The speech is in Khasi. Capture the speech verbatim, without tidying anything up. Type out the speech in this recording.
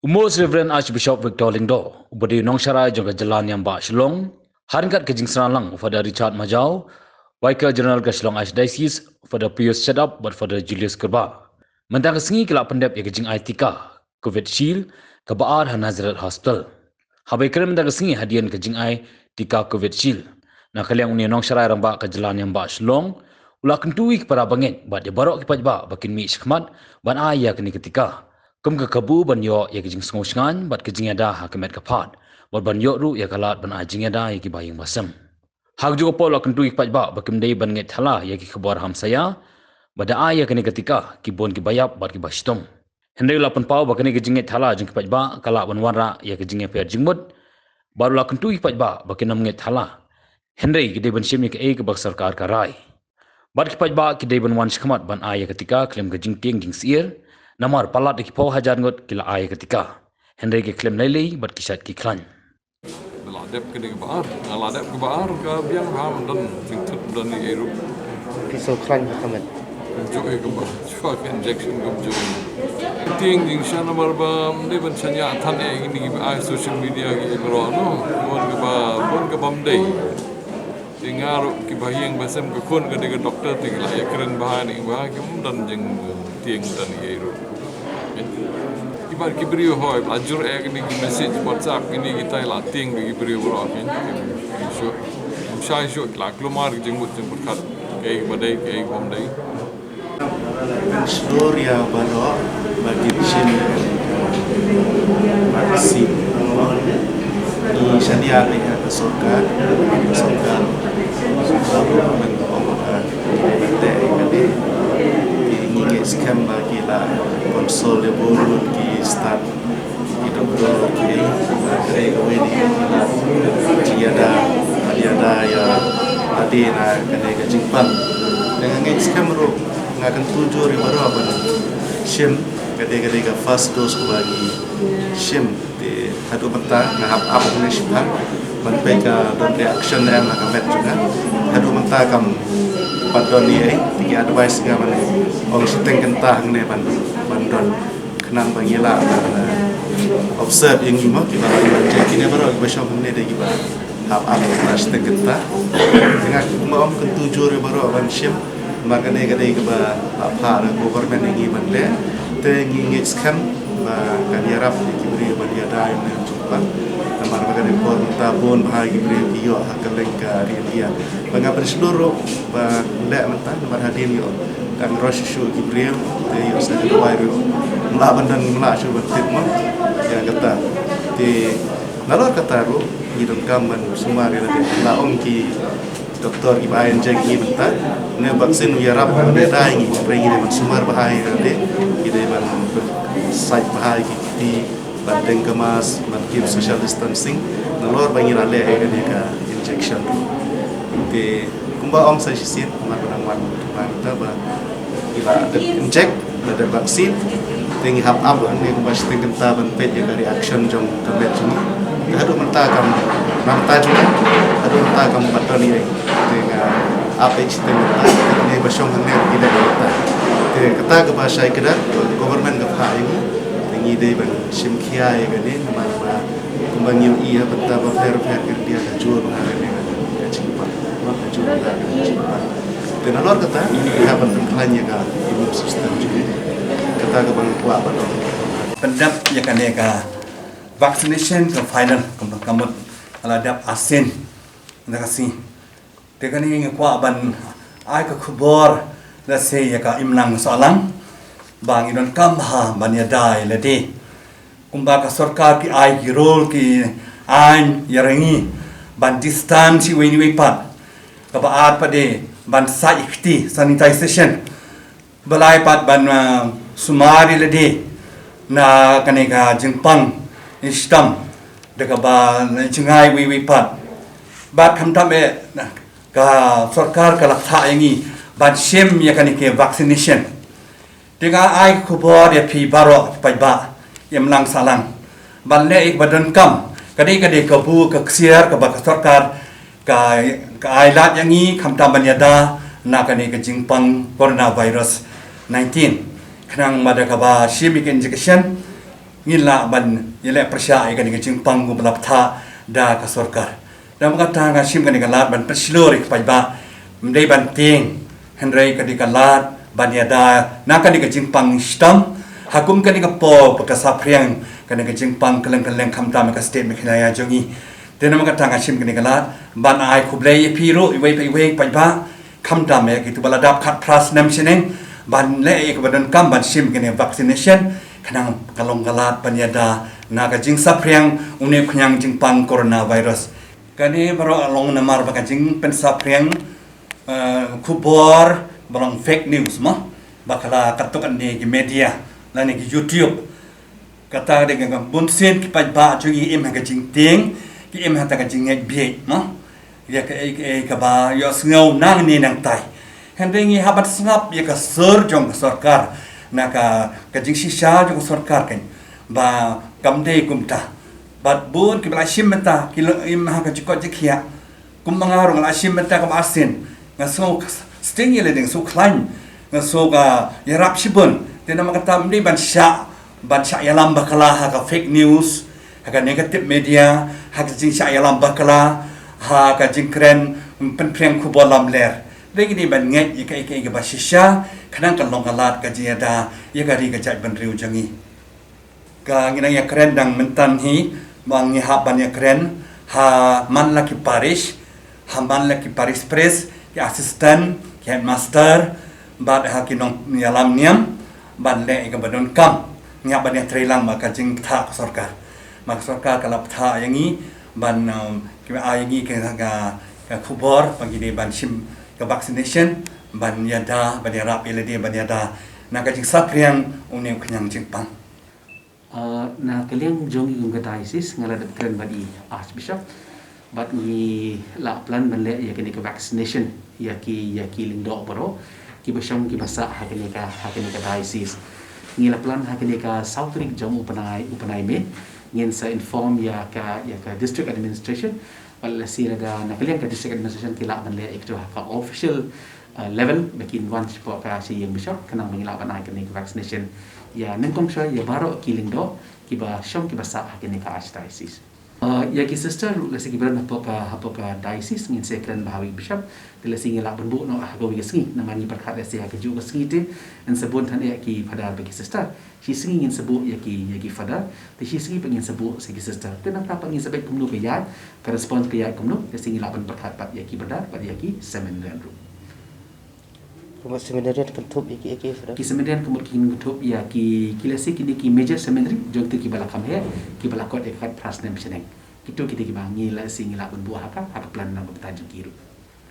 U Most Reverend Archbishop Victor Lyngdoh, uba dei u nongsharai jong ka jylla Niam Bah Shillong, ha ryngkat ka jingsynran lang u Father Richard Majaw, Vicar General ka Shillong Archdiocese, Father Pius Shadap bad Father Julius Kyrba, mynta ka sngi ki la pyndep ïa ka jingai tika Covishield kaba ar ha Nazareth Hospital. Haba ïakren mynta ka sngi hadien ka jingai tika Covishield, na ka liang une u nongsharai rangbah ka jylla Niam Bah Shillong u la kyntu ïa ki para bangeit bad ïa baroh ki paidbah ba kin mih shakhmat ban ai ïa kane ka tika, kum ka kabu ban ïoh ïa ka jingsngew shngaiñ bad ka jingïada ha ka met ka phad, bad ban ïoh ruh ïa ka lad ban ai jingïada ïa kiba ïing ba sem. Ha kajuh ka por u la kyntu ïa ki paidbah ba kim dei ban ngeit thala ïa ki khubor hamsaïa, ba da ai ïa kane ka tika ki bun kiba ïap bad kiba shitom. Hynrei u la pynpaw ba kane ka jingngeit thala jong ki paidbah ka lah ban wanrah ïa ka jingïapher jingmut, bad u la kyntu ïa ki paidbah ba kin ym ngeit thala, hynrei ki dei ban shim ïa kaei kaba ka sorkar ka rai. Bad ki paidbah ki dei ban wan shakhmat ban ai ïa ka tika khlem ka jingtieng jingsyier, namar palat da ki phew hajar ngut ki la ai ïa ka tika, hynrei ki khlem lei lei bad ki shait ki khlaiñ. Nga la dep kane kaba ar, nga la dep kaba ar, ka biang ha, ym don jingthut, ym don ei ei ruh. Phi sngew khlaiñ ha ka met? Kumjuh ïa kaba shuwa ka injection kumjuh. Tieng jingshisha namar ba ym dei ban shaniah than ïa kine kiba ai social media ki baroh, no. Bun kaba, bun kaba ym dei. Te nga ruh kiba ïing ba sem, ka khun ka dei ka doctor, te ki la ïakren bha ne bha, kim don jingtieng, don ei ei ruh. Kiba, ki briew hoi ba la jur ïa kine ki message WhatsApp, kine kita la tieng da ki briew baroh, kin, kin shuh, ym shai shuh, ki la kulmar ki jingmut jingpyrkhat, kaei kaba dei, kaei kaba ym dei. Pynshlur ïa baroh ba kin shim vaccine. Ngi shaniah ïa ka sorkar, ka sorkar, ka government of India, ngi ngeit skhem ba ki la consult ïa baroh ki staff, ki doktor, ki, eh, kaei kawei de ki la jingïada, ïada ïa lade na kane ka jingpang. Te nga ngeit skhem ruh, nga kyntu jur ïa baroh ban shim, ka dei, ka dei ka first dose kaba ngi shim. Te haduh mynta nga hap ap hangne shiphang ban peit ka don reaction ne em ha ka met jong nga. Haduh mynta kam pat don ei ei, te ki advice nga ban ong shiteng kynta hangne ban, ban don, khnang ba ngi lah ban, eh, observe ïa ngi mo, kiba lah ban check. Kine baroh kiba shong hangne dei kiba hap ap kynta shiteng kynta. Te nga kumba ong, kyntu jur ïa baroh ban shim. Namar kane ka dei kaba la phah da ka government ïa ngi ban leh. Te ngi ngeit skhem ba kan ïarap ïa ki briew ban ïada ïa une u jingpang. Namar ba ka dei por mynta bun bha ki briew ki ïoh ha kylleng ka ri India. Ba nga pynshlur ruh ba leh mynta namar hadien ïoh dang rush shuh ki briew, te ïoh sa ka dawai ruh ym lah ban don, ym lah shuh ban tip mo ïa kata. Te nalor kata ruh ngi donkam ban sumar ïa lade, la ong ki doktor kiba ai inject ïa ngi mynta, une u vaccine u ïarap ban ïada ïa ngi, hynrei ngi dei ban sumar bha ïa lade, ngi dei ban sait bha ïa ki kti, ban deng ka mask, ban keep social distancing nalor ba ngi la leh ïa kane ka injection. Te kumba ong sa shisien, kumba ka dang wan, ba ngi la dep inject, la dep vaccine, te ngi hap ap hangne kumba shiteng kynta ban peit ïa ka reaction jong ka met jong ngi. Te haduh mynta kam, na bynta jong nga, haduh mynta kam pat don ei ei. Te nga ap ei shiteng kynta, ngi ba shong hangne ki leh kata. Te kata kaba shai kdar, government ka phah ïa ngi, te ngi dei ban shim khia ïa kane, namar ba kumba ngi ïohi ha bynta bapher bapher ka India ka jur bha kane ka jingpang, ka jur bha kane ka jingpang. Te nalor kata ngi hap ban pynkhlaiñ ïa ka immune system jong ngi. Kata kaba nga kwah ban ong. Pyndep ïa kane ka vaccination ka final, ka mut, ka mut ka la dep arsien na ka sngi. Te kane ngi kwah ban ai ka khubor lehse ïa ka imlang sahlang ba ngi donkam bha ban ïada ïa lade. Kumba ka sorkar ki ai ki rule, ki aiñ ïa ngi ban distance iwei na iwei pat. Kaba ar pat de ban sait kti, sanitization. Ba lai pat ban, ah, sumar ïa lade na kane ka jingpang, shitom da kaba jngai iwei iwei pat. Bad khamtam eh ka sorkar ka la phah ïa ngi ban shim ïa kane ka vaccination. Te nga ai ka khubor ïa phi baroh ki paidbah, imlang sahlang, ban leh ïa kaba donkam. Ka dei, ka dei kabu ka ksiar kaba ka sorkar ka, ka ai lad ïa ngi khamtam ban ïada na kane ka jingpang coronavirus nineteen. Khnang ba da kaba shim ïa ka injection, Ngin lah ban ïaleh pyrshah ïa kane ka jingpang kumba la bthah da ka sorkar. Da ma kata nga shim kane ka lad ban pynshlur ïa ki paidbah, ym dei ban tieng, hynrei ka dei ka lad ban ïada na kane ka jingpang shitom ha kum kane ka por ba ka saphriang kane ka jingpang kylleng kylleng khamtam ïa ka state Meghalaya jong ngi. Te na ma kata nga shim kane ka lad ban ai khublei ïa phi ruh iwei pa iwei paidbah, khamtam ïa kito ba la dap khatphra snem shaneng ban leh ïa kaba donkam ban shim kane vaccination, khnang ka long ka lad ban ïada na ka jingsaphriang une u khñiang jingpang coronavirus. Kane baroh long namar ba ka jingpynsaphriang, eh, khubor ba long fake news mo, ba ka la katuk ne ki media lane ki YouTube. Kata ka dei ka bunsien ki paidbah jong ngi im ha ka jingtieng, ki im ha ta ka jingngeit bieit mo. Ïa kaei kaei kaba ïohsngew nangne nangtai. Hynrei ngi hap ban sngap ïa ka sur jong ka sorkar, na ka, ka jingshisha jong ka sorkar kan, ba kam dei kumta. Bad bun kiba la shim bynta ki la im ha ka jingkoit jingkhiah. Kumba nga ruh nga la shim bynta kaba arsien, nga sngew sting ïa lade, nga sngew khlaiñ, nga sngew ka ïarap shibun. Te namar kata ym dei ban shah, ban shah ïalam bakla ha ka fake news, ha ka negative media, ha ka jingshah ïalam bakla, ha ka jingkren pynphriang khubor lamler. Dei ngi dei ban ngeit ïa kaei kaei kaba shisha, khnang ka long ka lad ka jingïada ïa ka ri ka jaitbynriew jong ngi. Ka ngi nang ïakren dang mynta hi, ba ngi hap ban ïakren ha man la ki parish, ha man la ki parish priest, ki assistant, ki headmaster, bad ha ki nongïalam niam, ban leh ïa kaba donkam. Ngi hap ban ïatreilang bad ka jingbthah ka sorkar. Ba ka sorkar ka la bthah ïa ngi ban, um, ki ai ïa ngi ka, ka, ka khubor ba ngi dei ban shim ka vaccination, ban ïada, ban ïarap ïa lade, ban ïada na ka jingsaphriang une u khñiang jingpang. Uh, na ka liang jong ngi kum ka diocese nga la dep kren bad i Archbishop, bad ngi la plan ban leh ïa kane ka vaccination ïa ki, ïa ki lyngdoh baroh kiba shong kiba sah ha kane ka, ha kane ka diocese. Ngi la plan ha kane ka saw tarik jong u bnai, u bnai May, ngin sa inform ïa ka, ïa ka district administration, bad lehse lada na ka liang ka district administration ki lah ban leh ïa kito ha ka official, uh, level, ba kin wan shapoh ka shi ïing bishop, khnang ba ngi lah ban ai kane ka vaccination ïa nyngkong shuwa ïa baroh ki lyngdoh kiba shong kiba sah ha kane ka archdiocese. Uh, ïa ki sister ruh lehse kiba don hapoh ka, hapoh ka diocese ngin sa kren bha ha u bishop, te lehse ngi lah ban buh noh ha kawei ka sngi, namar ngi pyrkhat lehse ha kajuh ka sngi te yn sa bun than ïa ki father bad ki sister. Shi sngi ngin sa buh ïa ki, ïa ki father, te shi sngi pat ngin sa buh sa ki sister. Te nangta pat ngin sa peit kumno ka ïaid, ka response ka ïaid kumno, te shi sngi lah ban pyrkhat pat ïa ki brother, pat ïa ki seminarian ruh. Kumba seminarian kynthup ïa ki, ïa ki father? Ki seminarian kumba ki kynthup ïa ki, ki lehse kine ki major seminary, jong kito kiba la kham heh, kiba la kot ïa ka khatphra snem shaneng. Kito kito kiba ngi lehse ngi lah ban buh ha ka, ha ka plan na ka bynta jong ki ruh.